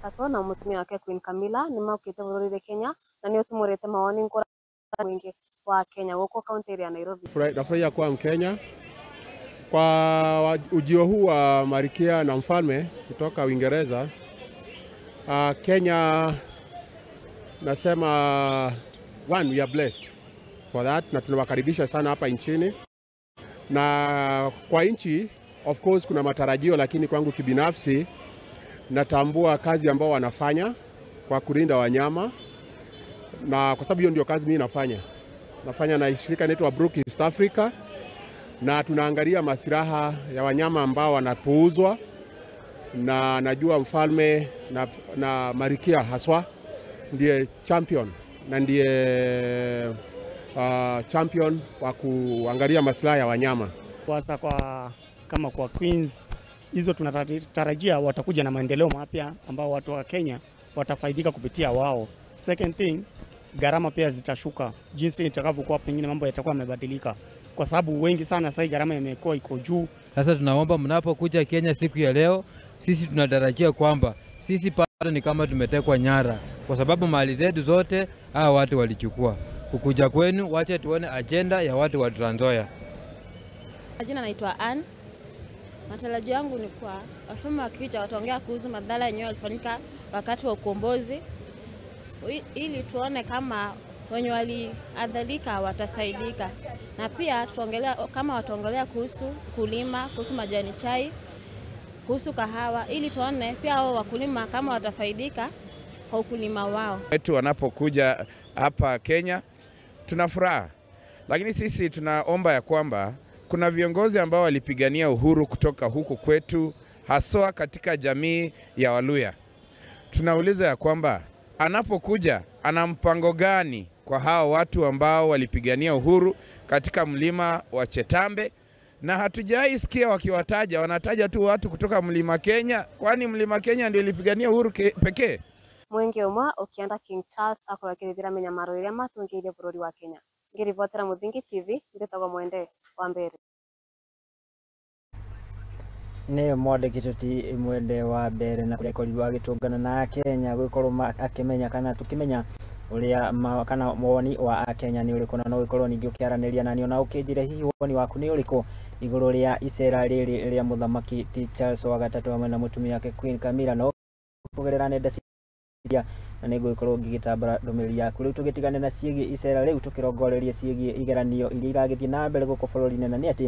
Gatatũ na mũtumia wake Queen Camilla nĩ maũkĩte bũrũri Kenya na nĩ ũtumũrĩte mawoni ngũrani mwingi wa Kenya gũkũ kaunti ya Nairobi. Nafurahia kuwa Mkenya kwa ujio huu wa Malkia na mfalme kutoka Uingereza. Kenya nasema one, we are blessed for that, na tunawakaribisha sana hapa nchini. Na kwa nchi of course kuna matarajio, lakini kwangu kibinafsi natambua kazi ambao wanafanya kwa kulinda wanyama, na kwa sababu hiyo ndio kazi mimi nafanya. Nafanya na shirika inaitwa Brook East Africa, na tunaangalia masilaha ya wanyama ambao wanapuuzwa, na najua mfalme na Malkia haswa ndiye champion na ndiye champion wa kuangalia maslahi ya wanyama. Hasa kwa kama kwa Queens hizo tunatarajia watakuja na maendeleo mapya ambao watu wa Kenya watafaidika kupitia wao. Second thing, gharama pia zitashuka jinsi itakavyokuwa, pengine mambo yatakuwa yamebadilika kwa sababu wengi sana sasa gharama imekuwa iko juu. Sasa tunaomba mnapokuja Kenya siku ya leo, sisi tunatarajia kwamba sisi bado ni kama tumetekwa nyara, kwa sababu mali zetu zote hawa watu walichukua. Kukuja kwenu, wacha tuone agenda ya watu wa Trans Nzoia. Jina naitwa Ann. Matarajio yangu ni kwa wafalme wakija wataongea kuhusu madhara yenyewe yalifanyika wakati wa ukombozi, ili tuone kama wenye waliadhalika watasaidika, na pia tutaongelea kama wataongelea kuhusu kulima, kuhusu majani chai, kuhusu kahawa, ili tuone pia hao wakulima kama watafaidika kwa ukulima wao. Wetu wanapokuja hapa Kenya tuna furaha, lakini sisi tunaomba ya kwamba kuna viongozi ambao walipigania uhuru kutoka huku kwetu, haswa katika jamii ya Waluya. Tunauliza ya kwamba anapokuja ana mpango gani kwa hao watu ambao walipigania uhuru katika mlima wa Chetambe, na hatujaisikia wakiwataja, wanataja tu watu kutoka mlima Kenya, kwani mlima Kenya ndio ilipigania uhuru pekee? Mwenge umwe ukienda King Charles akorwo mĩnyamaro ĩrĩa matũngĩire bũrũri wa Kenya. Ngĩribotera Muthingi TV, njĩtagwo Mwende wa Mbere. Nĩ mwandĩki Toti Mwende wa Mbere na kũrĩa agĩtũngana na Kenya gũgĩkorwo akĩmenya kana tũkĩmenya ũrĩa kana woni wa Kenya nĩ ũrĩkũ, na no ũgĩkorwo ningĩ ũkĩaranĩria nani ona ũkĩnjĩre hihi woni waku nĩ ũrĩkũ igũrũ rĩa icera rĩrĩ rĩa mũthamaki Ti Charles wa gatatũ hamwe na mũtumia wake Queen Camilla, no kũgerera nenda cia na nĩngũgĩkorwo ngĩgĩtambara ndũmĩrĩri yaku. Rĩu tũgĩtigane na ciĩgiĩ icera rĩu tũkĩrongorerie ciĩgiĩ igeranio iria iragĩthiĩ na mbere gũkũ bũrũri-inĩ, na nĩ atĩ